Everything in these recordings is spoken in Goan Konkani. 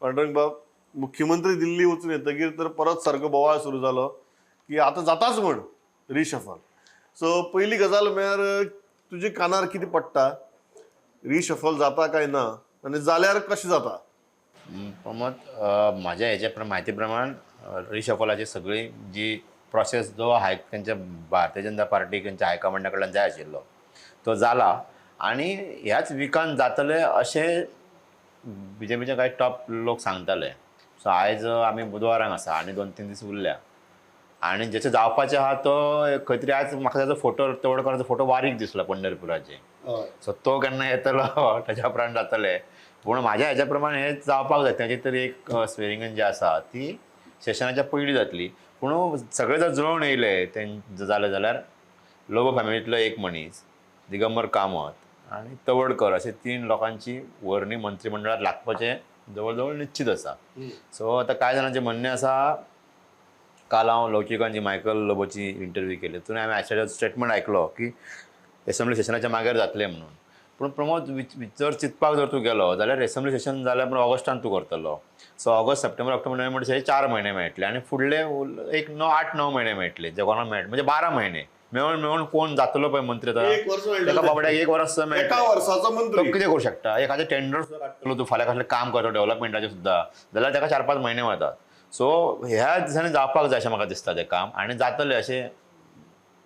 पांडुरंग बाब, मुख्यमंत्री दिल्ली वचून येतकीर तर परत सारको बोवाळ सुरू जालो की आतां जाताच म्हण रिशफल. सो पयली गजाल म्हळ्यार तुजे कानार कितें पडटा, रिशफल जाता काय ना आनी जाल्यार कशें जाता? प्रमोद, म्हाज्या हेच्या म्हायती प्रमाण रिशफलाची सगळी जी प्रोसेस जो हाय तेंच्या भारतीय जनता पार्टी तेंच्या हायकमांडा कडल्यान जाय आशिल्लो तो जाला आनी ह्याच विकान जातले अशें बीजेपीचे कांय टॉप लोक सांगताले. सो आयज आमी बुधवारांक आसा आनी 2-3 दीस उरल्या आनी जेचे जावपाचे आहा तो खंय तरी आज म्हाका ताजो फोटो, तवडकराचो फोटो बारीक दिसलो पंढरपुराचे. सो तो केन्ना येतलो ताच्या उपरांत जातले. पूण म्हाज्या हेच्या प्रमाण हें जावपाक जाय. ताची तरी एक स्वेरिंग जी आसा ती सेशनाच्या पयलीं जातली. पूण सगळे जर जुळोवन येयले तें जालें जाल्यार लोबो फॅमिलींतलो एक मनीस, दिगंबर कामत आनी तवडकर अशे 3 लोकांची वर्णी मंत्रिमंडळात लागपाचें जवळ जवळ निश्चीत आसा. सो आतां कांय जाणांचें म्हणणें आसा, काल हांव लवचिकान जी मायकल लोबोची इंटरव्यू केली तितून हांवें आयच्या स्टेटमेंट आयकलो की एसेंब्ली सेशनाच्या मागीर जातलें म्हणून. पूण प्रमोद, जर चिंतपाक जर तूं गेलो जाल्यार एसेंब्ली सेशन जाल्यार पूण ऑगस्टान तूं करतलो. सो ऑगस्ट, सप्टेंबर, ऑक्टोबर, नोव्हेंबर हे 4 म्हयने मेळटले आनी फुडले एक 8-9 म्हयने मेळटले, जे कोणाक मेळटले म्हणजे 12 म्हयने मेळून मेळून कोण जातलो पळय मंत्री ताका बाबड्याक 1 वर्स मेळटा, वर्साचो मंत्री तो कितें करूं शकता? एखादें टेंडर सुद्दां काडटलो तूं, फाल्यां कसलें काम करता डेव्हलपमेंटाचें सुद्दां जाल्यार ताका 4-5 म्हयने वतात. सो ह्या दिसांनी जावपाक जाय अशें म्हाका दिसता तें काम आनी जातलें अशें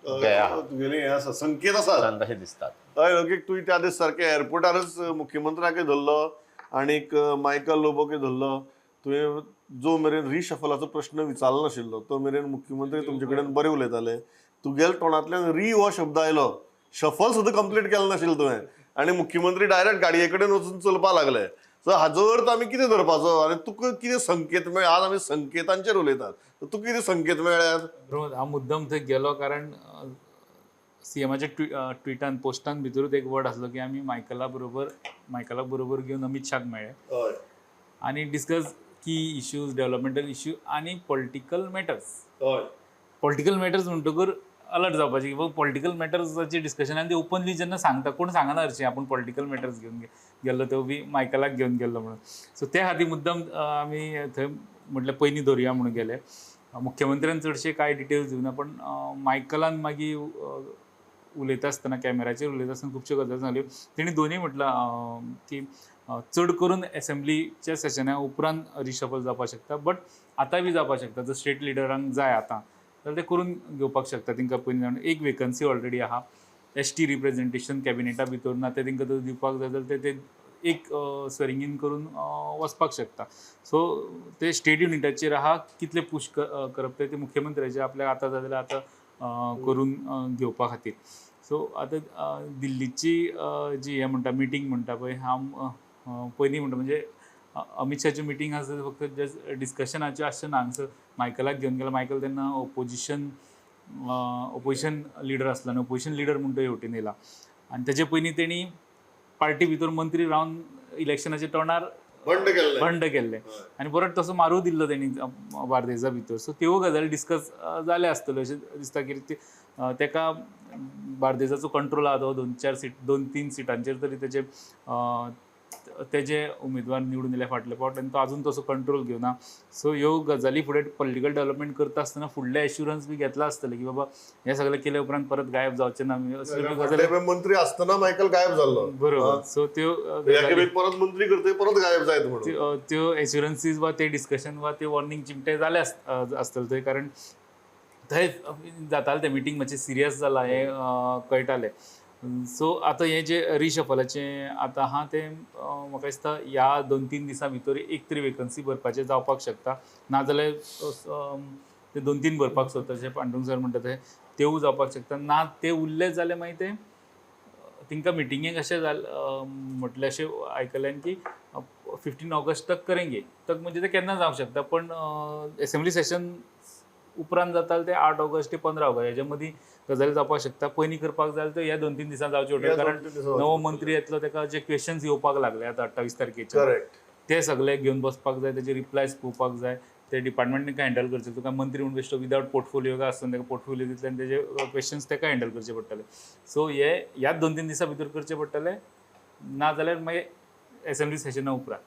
तुगेलें हें आसा, संकेत आसा तशें दिसतात. हय लौकीक, तुवें त्या दीस सारकें एअरपोर्टारच मुख्यमंत्र्याकय धरलो आनीक मायकल लोबोकय धरलो. तुवें जो मेरेन रिशफलाचो प्रश्न विचारलो नाशिल्लो तो मेरेन मुख्यमंत्री तुमचे कडेन बरें उलयताले. तुगेल्या तोंडांतल्यान री हो शब्द आयलो, शफल सुद्दां कंप्लीट केलो नाशिल्लो तुवें आनी मुख्यमंत्री डायरेक्ट गाडये कडेन वचून चलपाक लागले. सो हाजो अर्थ आमी कितें धरपाचो आनी तुका कितें संकेत मेळ्ळे? आज आमी संकेतांचेर उलयतात, तुका कितें संकेत मेळ्ळ्यात? हांव मुद्दम थंय गेलो कारण सीएमाच्या ट्विटान पोस्टान भितरूच एक वर्ड आसलो की आमी मायकला बरोबर घेवन अमीत शाक मेळ्ळे आनी डिस्कस की इश्यूज, डेव्हलपमेंटल इश्यू आनी पॉलिटिकल मॅटर्स. पॉलिटिकल मॅटर्स म्हणटकूच अलर्ट जावपाचें की बाबा पॉलिटिकल मॅटर्साची डिस्कशन आनी ते ओपनली जेन्ना सांगता, कोण सांगना हरशीं आपूण पॉलिटिकल मॅटर्स घेवन गेल्लो, तो बी मायकलाक घेवन गेल्लो म्हणून. सो त्या खातीर मुद्दम आमी थंय म्हटलें पयलीं धरुया म्हणून गेले. मुख्यमंत्र्यान चडशे कांय डिटेल्स दिवना, पण मायकलान मागीर उलयता आसतना, कॅमेराचेर उलयता आसतना खुबश्यो गजाली सांगल्यो. तेणी दोनूय म्हटलां की चड करून एसेंब्लीच्या सेशना उपरांत रिशफल जावपाक शकता, बट आतां बी जावपाक शकता. जर स्टेट लिडरांक जाय आतां जाल्यार ते करून घेवपाक शकता. तांकां पयलीं जावन एक वेकन्सी ऑलरेडी आहा, एस टी रिप्रेजेंटेशन कॅबिनेटा भितर ना, ते तांकां जर दिवपाक जाय जाल्यार ते एक स्वेरिंग इन करून वचपाक शकता. सो ते स्टेट युनिटाचेर आहा कितले पुश करप ते मुख्यमंत्र्याचे आपल्याक आतां जाय जाल्यार आतां करून घेवपा खातीर. सो आतां दिल्लीची जी हें म्हणटा मिटींग म्हणटा पळय, हांव पयलीं म्हणटा म्हणजे अमीत शाची मिटींग आसा फक्त जस्ट डिस्कशनाचें आसचें ना. हांगसर मायकलाक घेवन गेलो, मायकल तेन्ना ओपोजिशन लिडर आसलो आनी ओपोजिशन लिडर म्हूण तो हेवटेन येयला आनी तेजे पयलीं तेणी पार्टी भितर मंत्री रावन इलेक्शनाच्या तोंडार बंड केल्लें आनी परत तसो मारूय दिल्लो तेणी बार्देजा भितर. सो त्यो गजाली डिस्कस जाल्या आसतल्यो अशें दिसता की तेका बार्देजाचो कंट्रोल आहा तो 2-4 सीट, 2-3 सिटांचेर तरी तेजे तेजे उमेदवार निवडून येयले फाटले फावट आनी तो आजून तसो कंट्रोल घेवना. सो ह्यो गजाली फुडें पॉलिटिकल डेव्हलपमेंट करता आसतना फुडलें एश्युरन्स बी घेतलां आसतलें की बाबा हें सगळें केले उपरांत परत गायब जावचें ना. गजाली मंत्री आसतना मायकल गायब जाल्लो, बरोबर. सो त्यो परत मंत्री करते परत गायब जायत म्हणून त्यो एश्युरन्सीज वा ते डिस्कशन वा ते वॉर्निंग चिमटे जाले आसतले थंय, कारण थंय जातालें तें मिटींग मातशें सिरियस जालां हें कळटालें. सो आतां हें जें रिशफलाचें आतां आहा तें म्हाका दिसता ह्या 2-3 दिसां भितर एक तरी वेकन्सी भरपाचें जावपाक शकता, नाजाल्यार ते 2-3 भरपाक सोदता जशें पांडुरंग सर म्हणटा ते तेवूय जावपाक शकता. ना ते उरले जाल्यार मागीर ते तांकां मिटिंगेक अशें जालें म्हटलें अशें आयकल्यान की 15 ऑगस्ट तक करेंगे, तक म्हणजे ते केन्ना जावंक शकता, पण एसेंब्ली सेशन उपरांत जाता ते 8 ऑगस्ट ते 15 ऑगस्ट हेच्या मदीं गजाली जावपाक शकता. पयलीं करपाक जाय तर ह्या 2-3 दिसां जावचे पडटले, कारण नवो मंत्री येतलो ताका जे क्वेश्चन्स येवपाक लागले आतां 28 तारखेचे ते सगळे घेवन बसपाक जाय, तेजे रिप्लायज पळोवपाक जाय, ते डिपार्टमेंट तांकां हँडल करचे. तुका मंत्री म्हूण बेश्टो विदावट पोर्टफोलियो काय आसतना ताका पोर्टफोलियो दितले आनी तेजे क्वेश्चन्स ताका हँडल करचे पडटले. सो हे ह्याच 2-3 दिसां भितर करचे पडटले, ना जाल्यार मागीर एसेंब्ली सेशना उपरांत.